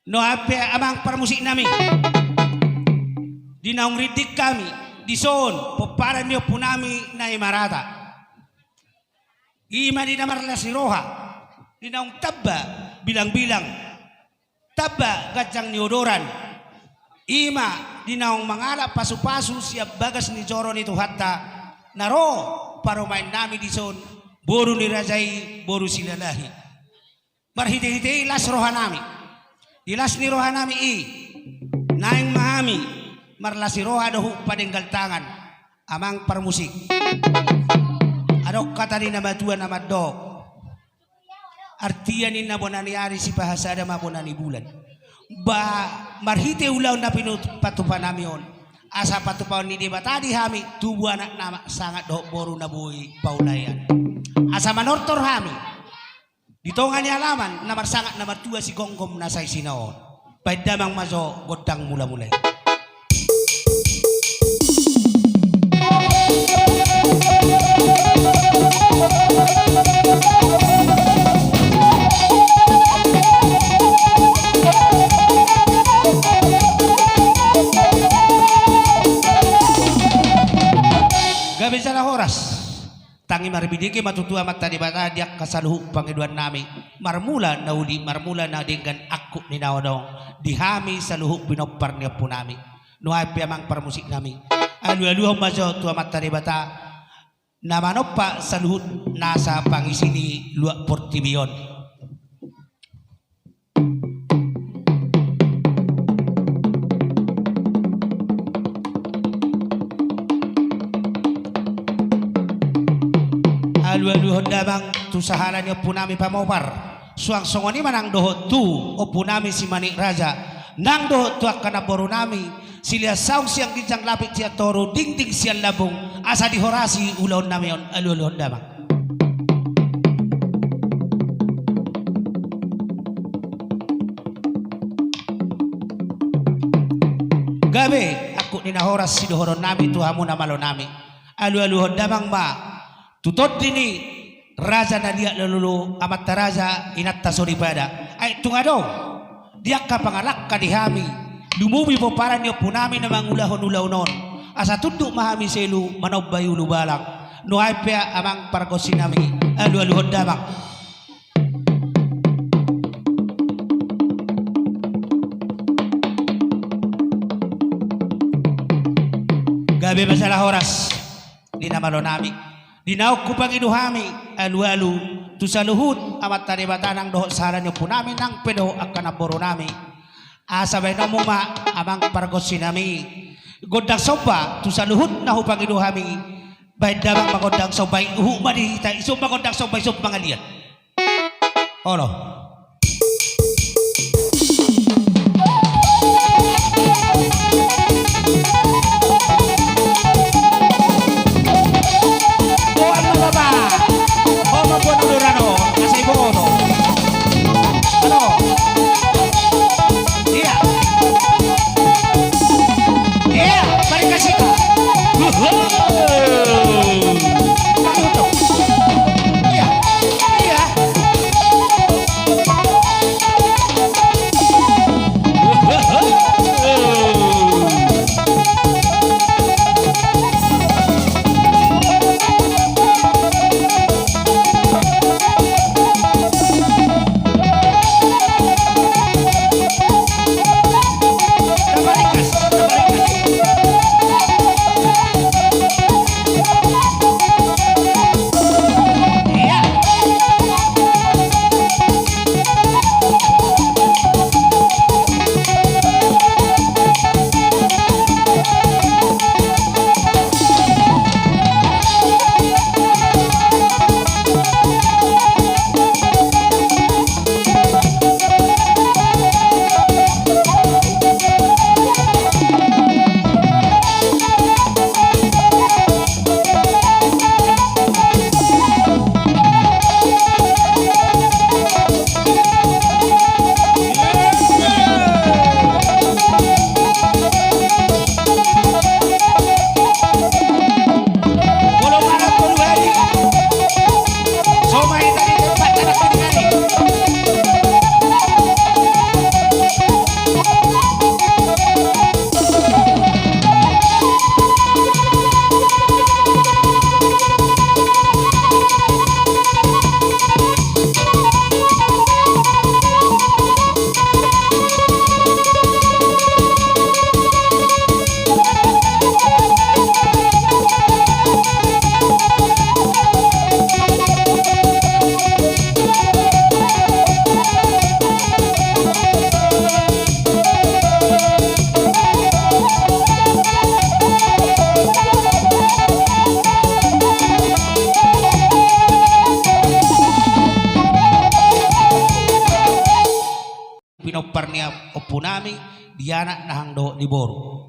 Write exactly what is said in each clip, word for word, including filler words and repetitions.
Nuaeng pe amang parmusiknami, di naung ringgit hami dison pomparan ni ompunami na i marata. I ma di na marlas ni roha, di naung tamba bilangbilang, tamba ganjang ni odoran. I ma di naung mangalap pasupasu sian bagas ni joro ni Tuhanta, na ro parumaennami dison, boru ni raja i, boru Silalahi. Marhitehite i las rohanami. Di las ni rohanami i, naeng ma hami marlas ni roha dohot padenggal tangan. Amang parmusik, adong hata ni na matua na mandok, artia ninna bona ni ari sipahasada ma bona ni bulan. Ba marhite ulaon na pinupatupanami on, asa patupaon ni Debata di hami tubu anak na sangap dohot boru na boi paulaean. Asa manortor hami di tonga ni alaman na marsangap na martua sigomgom na saisina on. Baen damang ma jo gondang mulamula i. Gabe jala horas. Tangi marbinege ma tutu Amanta Debata di angka saluhut pangidoannami. Marmula na uli, marmula na denggan angkup ni na adong di hami saluhut pinompar ni ompunami. Nuaeng pe amang parmusiknami, alualuhon ma jo tu Amanta Debata na manompa saluhut nasa pangisi ni luat portibi on. Alualuhon damang tu sahala ni ompunami pamopar. Suang songon i ma nang dohot tu ompunami Simanik Raja, nang dohot tu angka namborunami, silean saung sian ginjang, lapik sian toru, dingding sian lambung, asa dihorasi ulaonnami on. Alualuhon damang. Gabe angkup ni na horas sidohononnami tu hamu na malonami. Alualuhon damang ma tu tondi ni raja na liat na lolo, amanta raja, inanta soripada. Ai tung adong di angka pangalangka di hami, lumobi pomparan ni ompunami na mangulahon ulaon on, asa tunduk ma hami selu manombai ulubalang. Nuaeng pe amang pargonsinami, alualuhon damang. Gabe ma jala horas di na malonami. Di naung hupangido hami alualu tu saluhut amanta Debata nang dohot sahala ni ompunami nang pe dohot angka namborunami. Asa baenonmu ma amang pargonsinami gondang somba tu saluhut na hupangido hami. Baen damang ma gondang somba i, huhut ma di hita, ison ma gondang somba i, ison pangalian. Olo. Boan ma bapa. Oma boan uduran o, asa iboto. Olo. Ia. Ia, mari kasih. Uhuh. Ia. Ia. pinompar ni ompunami, di anak nang dohot di boru.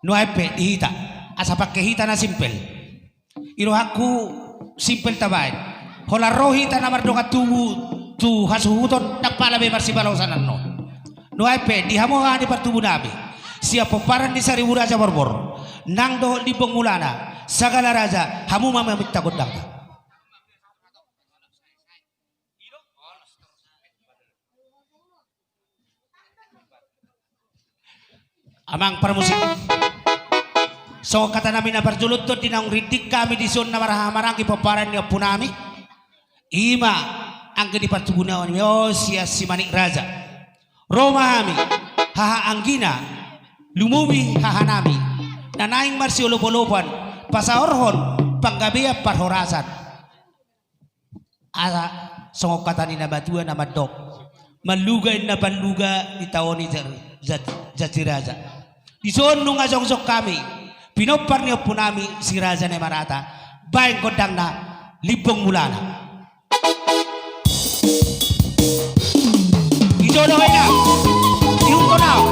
Nuaeng pe di hita, asa pangke hita na simpel. I rohangku simpel tabaen. Holan ro hita na mardongan tubu tu hasuhuton, ndang pala be marsibalosan annon. Nuaeng pe di hamu haha ni partubunami, sian pomparan ni Saribu Raja Borbor nang dohot Limbong Mulana, sagala raja, hamu ma maminta gondangta. Amang parmusik, songon hatanami na parjolo, tondinami rindik hami dison na marhahamaranggi pomparan ni ompunami. I ma anggi ni partubunami on sian Simanik Raja. Ro ma hami, haha anggina, lumobi hahanami, na naeng marsiolopolopan, pasaorhon panggabean parhorasan. Ala songon hata ni na matua na mandok: Manluga inna panluga, ditaoni jar-, jat-, janji raja. Dison nunga jongjong hami, pinompar ni ompunami si Raja Namarata, baen gondangna Limbong Mulana. Ijo do hena, ihuthon au.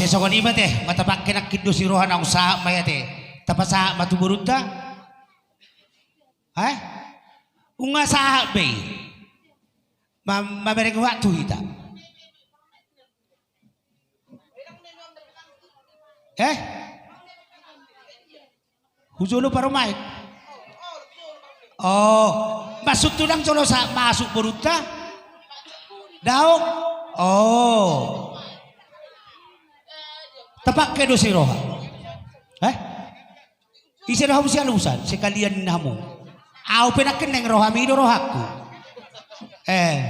Jadi songon i ma te, ma tapangke nangkin dos ni roha naung sahat ma i ate. Tapasahat ma tu borunta. Eh? Nunga sahat be i. Ma-, mamereng waktu hita. Eh? Hujolo parumaen. Oh, maksudhu ndang jolo sahat masuk borunta? Daong. Oh. Tapangke dos ni roha. Eh? Ise do hamu sialusan, sekalian ninna hamu. Au pe nangkin naeng ro hami, i do rohangku. Eh.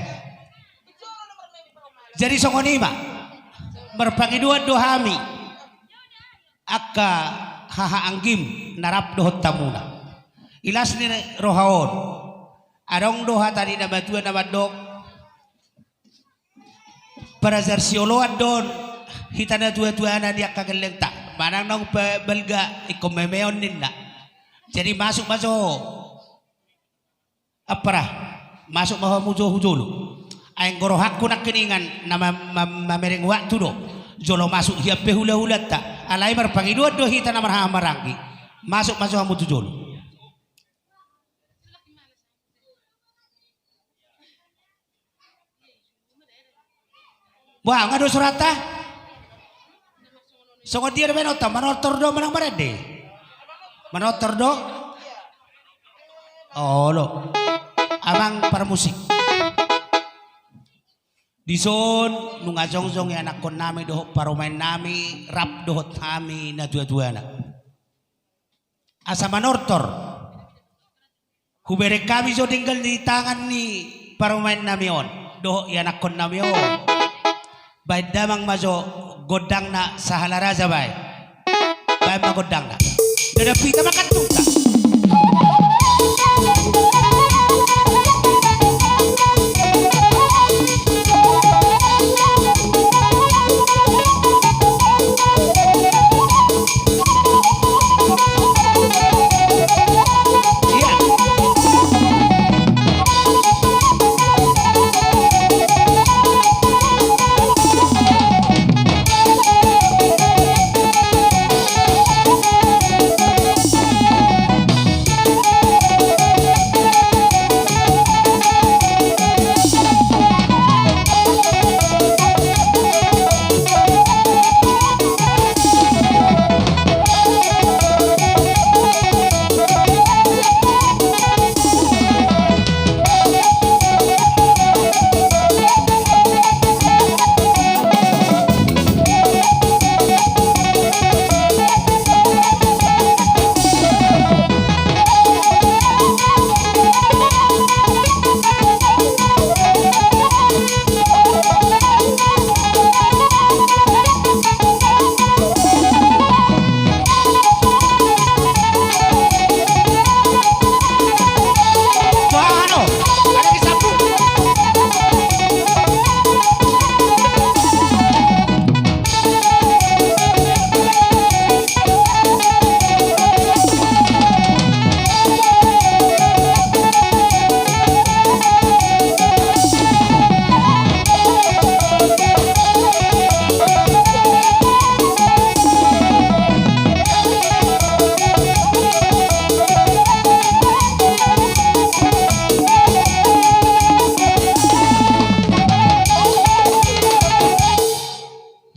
Jadi songon i ma. Marpangidoan do hami. Angka haha anggim na rap dohot hamuna. I las ni roha on. Adong do hata ni na matua na mandok. Parajar sioloan do on hita na tua-tuana di angka gellengta. Manang naung pe balga ingkon memeon ninna. Jadi masuk ma jo. Ampara, masuk ma hamu jo hujolo. Ai anggo rohangku nangkiningan na ma-, ma-, mamereng waktu do. Jolo masuk hian pe hula-hulanta. Alai marpangidoan do hita na marhaha maranggi. Masuk ma jo hamu tu jolo. Bah, nga do surata? Songon dia do baenonta, manortor do manang marende? Manortor do? Olo. Amang parmusik. Dison nunga jongjong ianakkonnami dohot parumaennami rap dohot hami natuatuana. Asa manortor. Hubereng hami jo denggan di tangan ni parumaennami on dohot ianakkonnami on. Baen damang ma jo gondangna sahala raja baen. Baen ma gondangna. Dadap hita ma kantungta.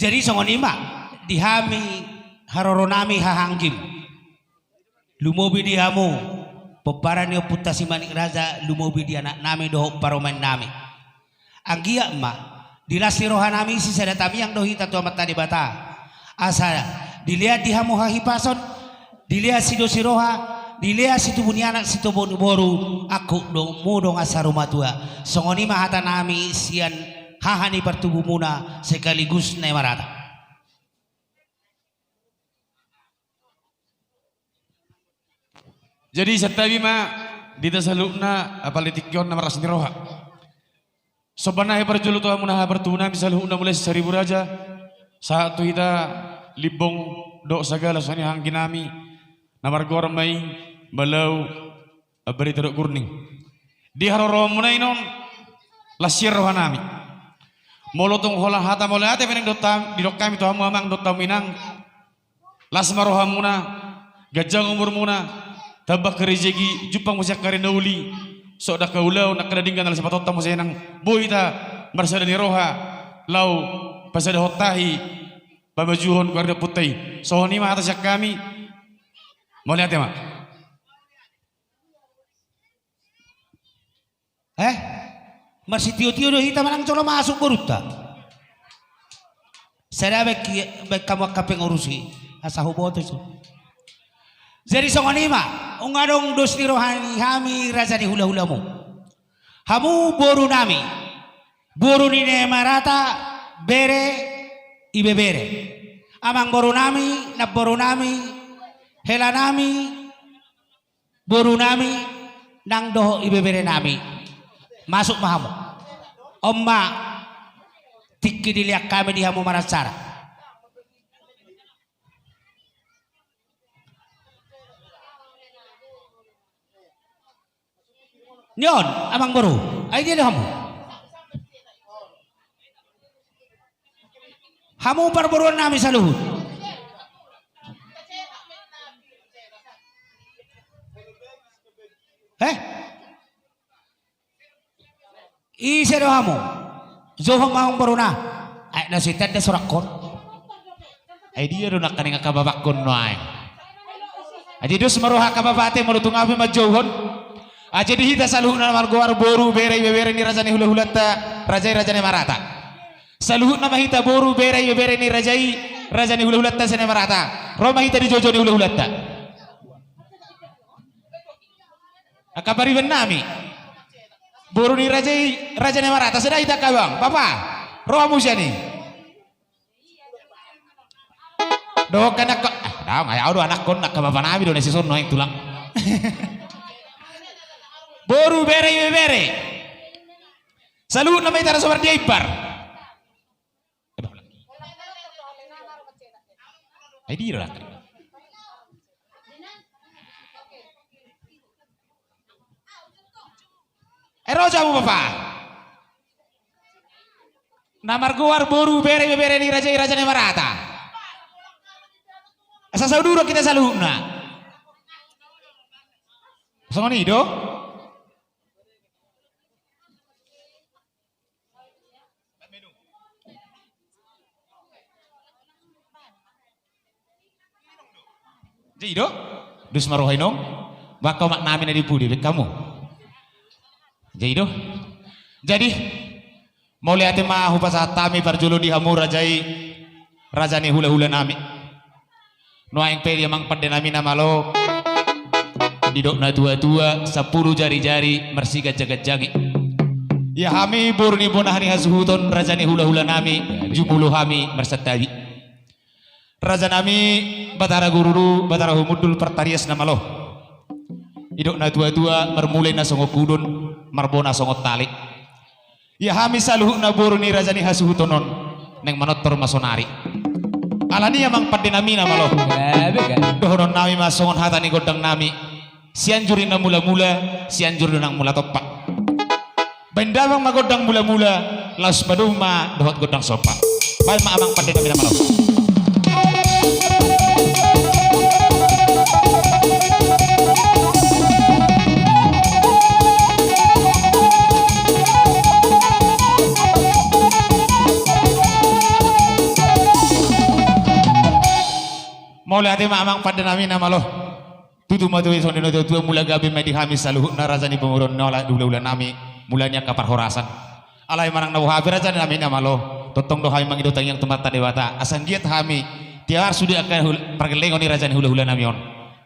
Jadi songon i ma di hami haroronami haha anggim. Lumobi di hamu pomparan ni ompunta Simanik Raja, lumobi di anaknami dohot parumaennami. Anggiat ma di las ni rohanami sisada tamiang do hita tu Amanta Debata. Asa dilean di hamu hahipason, dilean sidosi roha, dilean situbu ni anak situbu ni boru, angkup do mudong asa rumatua. Songon i ma hatanami sian haha ni partubumuna sekaligus na i marata. Jadi santabi ma di hita saluhutna apala di tingki on na marlas ni roha. Somba nami parjolo tu hamu na haha partubunami saluhutna mulai sian Saribu Raja sahat tu hita Limbong dohot sagala songon i haha angginami na margoar ma i Malau, Ambarita dohot Gurning. Di haroroanmuna i non las sian rohanami. Molo tung holan hata mauliate pe naeng didok hami tu hamu amang dohot hamu inang, las ma rohamuna, ganjang umurmuna, tambah marrejeki, jumpang muse angka ari na uli, suda angka ulaon, angka na denggan na las patonta muse nang boi hita marsada ni roha laho pasadahon tahi pamajuhon keluarga ompunta i. Songon i ma hata sian hami. Mauliate ma. Eh? Marsitiotio do hita manang jolo masuk borunta? Sada baen ki, baen hamu angka pengurus i, asa huboto i. Jadi songon i ma, nunga adong dos ni roha ni hami raja ni hulahulamu. Hamu borunami, boru ni na i marata, bere, ibebere. Amangborunami, namborunami, helanami, borunami nang dohot ibeberenami. Masuk ma hamu. On ma tingki dilean hami di hamu maracara. Ni on, amangboru. Ai dia do hamu. Hamu parboruannami saluhut. Eh? Ise do hamu? Jouhon ma amangboruna. Ai, Na so itanda sorangkon. Ai dia do nangkaning angka babakkon nuaeng. Ai dia dos ma roha angka baba ate molo tung ahu pe manjouhon. Ai jadi hita saluhutna na margoar boru, bere, ibebere ni raja ni hulahulanta, raja i raja ni marata. Saluhutna ma hita boru, bere, ibebere ni raja i raja ni hulahulanta, raja ni marata. Ro ma hita di joujou ni hulahulanta. Angka pariban nami. Boru ni raja i raja ni marata, sada hita angka abang. Bapa, ro hamu sian i. Dohot kan angka, ah, daong, ai au do anakkon, angka bapa nami do na sison nuaeng tulang. Boru, bere, ibebere. Saluhutna ma hita na so mardia imbar. Ai dia do. Ai ro jo hamu bapa. Na margoar boru, bere, ibebere ni raja i raja ni marata. Asa sauduro hita saluhutna. Songon i do. Jadi do, dos ma roha inong, bangka omak nami na di pudi, baen hamu. Jadi do. Jadi, mauliate ma hupasahat hami parjolo di hamu raja i, raja ni hulahula nami. Nuaeng pe di amang pande nami na malo, didok na tuatua, sampulu jarijari marsiganjaganjangi. Ia hami boru ni bona ni hasuhuton, raja ni hulahula nami, jumolo hami marsantabi. Raja nami, Batara Guru, Batara Humundul Partarias na malo. Didok na tuatua, marmula inna songon hudon, marbona songon tali. Ia hami saluhutna boru ni raja ni hasuhuton on, naeng manortor ma sonari. Alani i amang pande nami na malo. Gabe, gabe. Dohonon nami ma songon hata ni gondang nami. Sianjur inna mulamula, Sianjur do nang mula tompa. Baen damang ma gondang mulamula, laos maduma dohot gondang somba. Baen ma amang pande nami na malo. Mauliate ma amang pande nami na malo. Tutu ma tutu songon na tuatua, mula gabe ma di hami saluhutna raja ni pamoruon ni hulahula nami, mula ni angka parhorasan. Alai manang na boha pe raja nami na malo, tongtong do hami mangido tangiang tu Amanta Debata asa anggiat hami tiar sude angka hul-, pargellengon ni raja ni hulahula nami on.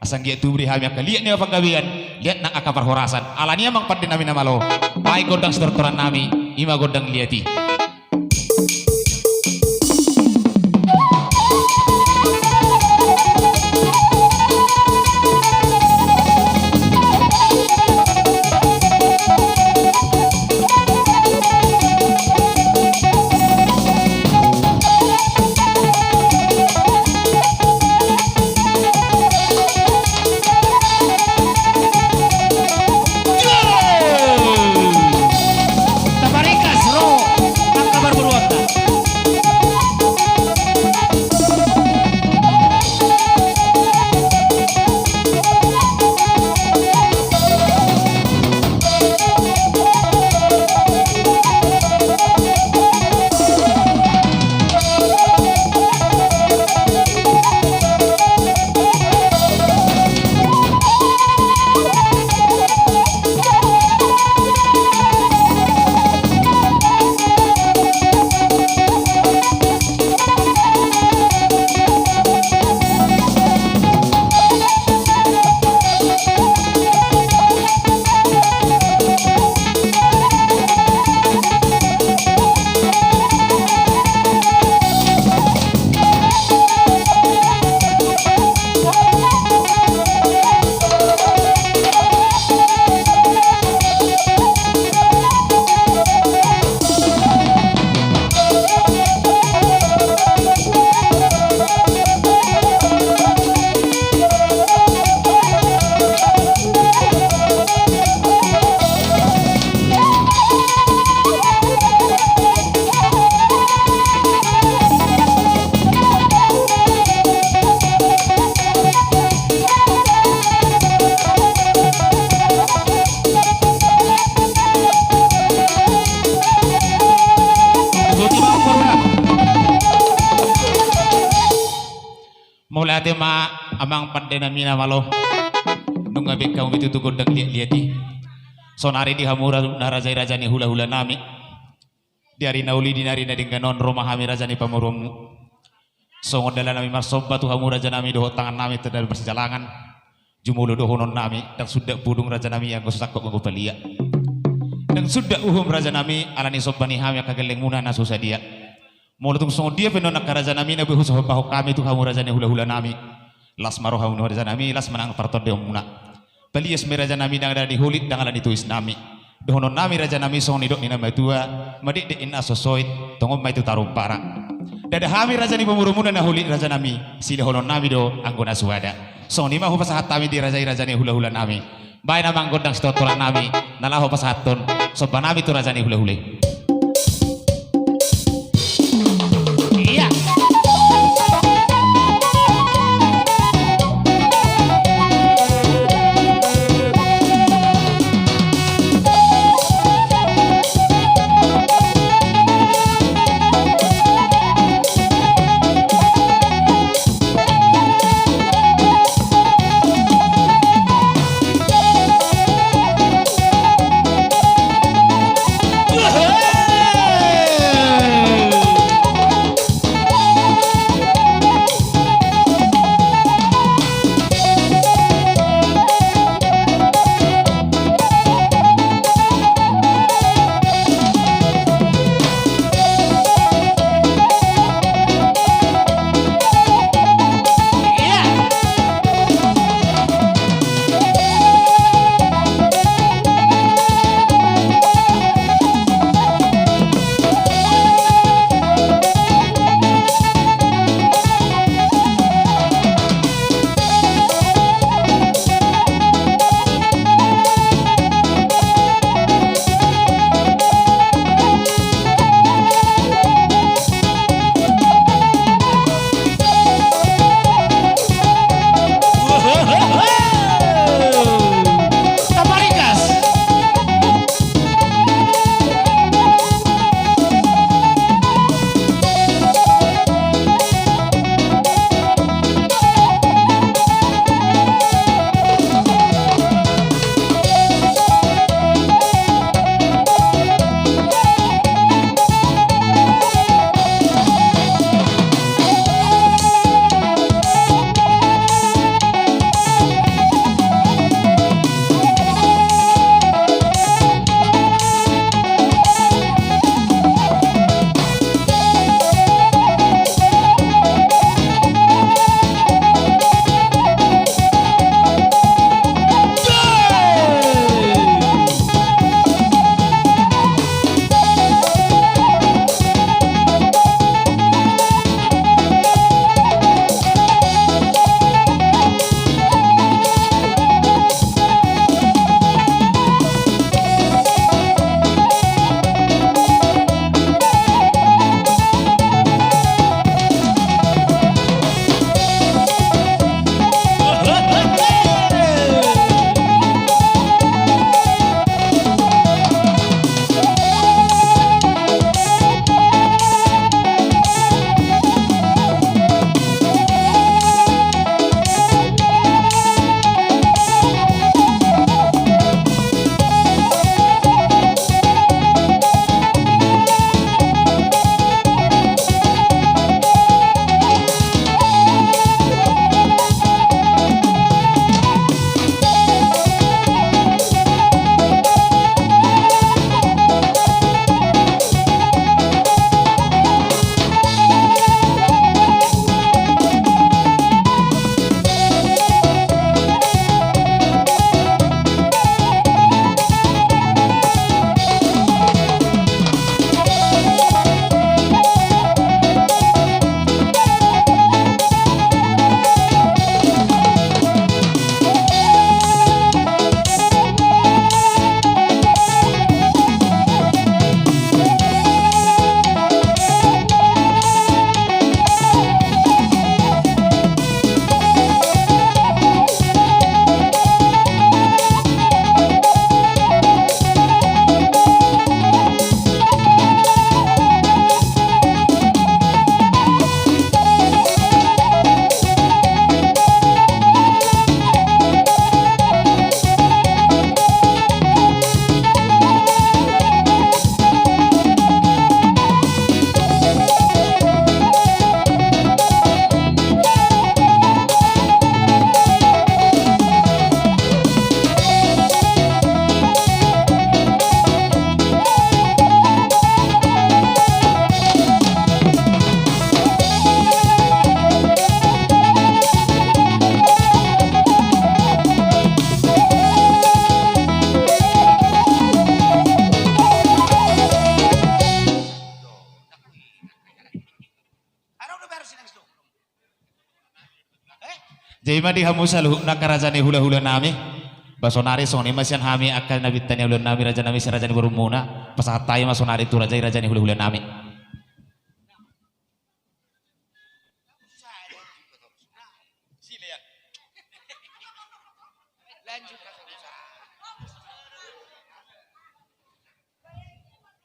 Asa anggiat tubu di hami angka liat ni panggabean, liat nang angka parhorasan. Alani i amang pande nami na malo, baen gondang sitortoran nami, i ma gondang liat i. Taparikas ro. Amang pande nami na malo, nunga be hamu bitutu gondang liat-liat i. Saonari di hamu ra-, na raja i, raja ni hula-hula nami, di ari na uli, di ari na denggan on ro ma hami raja ni pamoruonmu. Songon dalan nami marsomba tu hamu raja nami, dohot tangan nami tanda marsijalangan. Jumolo dohonon nami, ndang suda pudung raja nami anggo so sangkot mangupaliak. Ndang suda uhum raja nami, ala ni somba ni hami angka gellengmuna na so sadia. Molo tung songon dia pe nuaeng angka raja nami na boi husombahon hami tu hamu raja ni hula-hula nami, las ma rohamu raja nami, las ma nang partondion muna. Palias ma i raja nami, ndang ala ni holit, ndang ala ni tois nami. Dohonon nami raja nami songon nidok ni na matua: Madekdek inna so soit, tongon ma i tu tarumpara. Ndada hami raja ni pamoruonmuna na holit raja nami, sidohonon nami do anggo na suada. Songon i ma hupasahat hami di raja i, raja ni hula-hula nami. Baen amang gondang sitoltolan nami, na laho pasahathon somba nami tu raja ni hula-hula i. Iya. Jadi ma di hamu saluhutna angka raja ni hula-hula nami. Ba sonari songon i ma sian hami angka na pinta ni ulaon nami, raja nami, sian raja ni borumuna. Pasahat hami ma sonari tu raja i, raja ni hula-hula nami.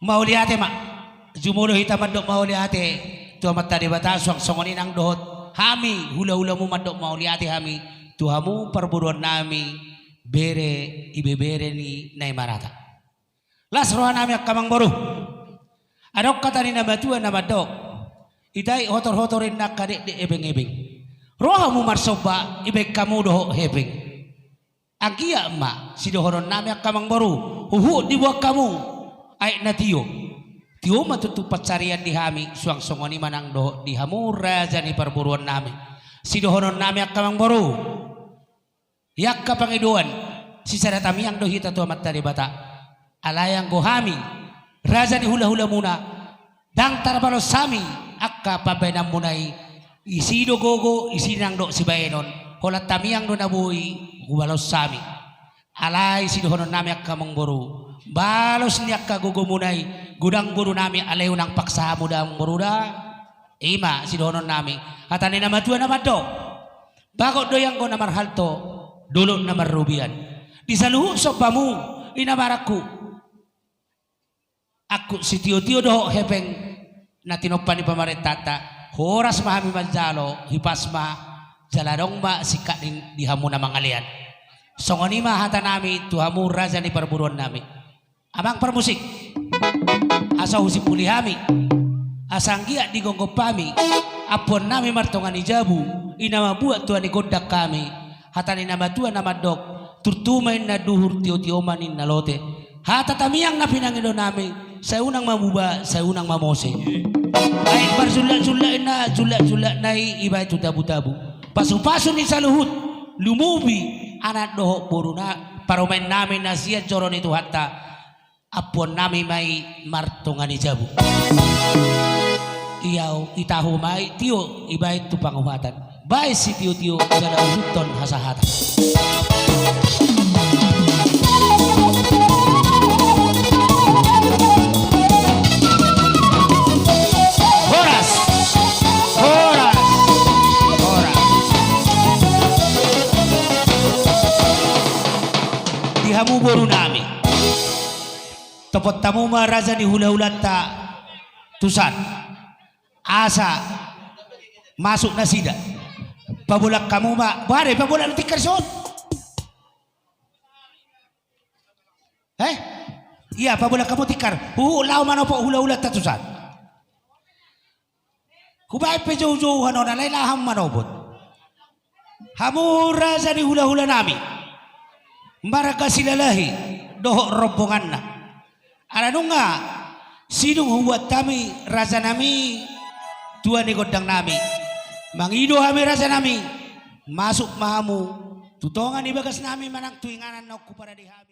Mauliate ma. Jumolo hita mandok mauliate tu Amanta Debata, suang songon i nang dohot hami hula-hulamu mandok mauliate hami tu hamu parboruon nami, bere, ibebere ni Naimarata. Las roha nami angka amangboru. Adong hata ni na matua na mandok: Itai hotor-hotor inna angka dekdek ebeng-ebeng. Ro hamu marsomba, ibaen hamu dohot hepeng. Anggiat ma sidohonon nami angka amangboru, huhut diboan hamu aek na tio. Tio ma tutu pansarian di hami, suang songon i ma nang dohot di hamu raja ni parboruon nami. Sidohonon nami angka amangboru, di angka pangidoan, sisada tamiang do hita tu Amanta Debata. Alai anggo hami raja ni hula-hulamuna, ndang tarbalos hami angka pambaenanmuna i. Isi do gogo, isi nang dohot sibaenon. Holan tamiang do na boi hubalos hami. Alai sidohonon nami angka amangboru, balos ni angka gogomuna i, godang boru nami, alai unang paksa hamu da amangboru da. I ma sidohonon nami. Hata ni na matua na mandok: Bagot do i anggo na marhalto, dolok na marrobean. Di saluhut sombamu, ina marangkup, angkup sitio-tio dohot hepeng na tinompa ni pamarentanta, horas ma hami manjalo, hipas ma, jala adong ma singkat ni di hamu na mangalean. Songon i ma hata nami tu hamu raja ni parboruon nami. Amang parmusik, asa husimpuli hami, asa anggiat digomgom hami ampuan nami martonga ni jabu, i na mambuat tua ni gondang hami. Hata ni na matua na mandok: Turtu ma inna duhur, tio-tio ma ninna lote. Hata tamiang na pinangido nami, sai unang mamuba, sai unang mamose. Baen marjullak-jullak inna, jullak-jullak na i ibaen tu tabu-tabu. Pasu-pasu ni saluhut, lumobi anak dohot boruna, parumaen nami na sian joro ni Tuhanta, ampuan nami ma i martonga ni jabu. Ia itahu ma i tio, ibaen tu panguhatan. Baen sitio-tio, jala ujuthon hasahatan. Horas. Horas. Horas. Di hamu boru nami. Topot hamu ma raja ni hula-hulanta tusan. Asa masuk nasida. Pabolak hamu ma. Boha do, pabolak hamu tikar son. Eh? Ia, pabolak hamu tikar. Huhut laho manopot hula-hulanta tusan. Hubaen pe jou-jou hanon, alai laho hamu manopot. Hamu raja ni hula-hula nami, marga Silalahi dohot rombonganna. Ala nunga sidung hubuat hami raja nami, tua ni gondang nami. Mangido hami raja nami, masuk ma hamu tu tonga ni bagas nami manang tu inganan na huparade hami.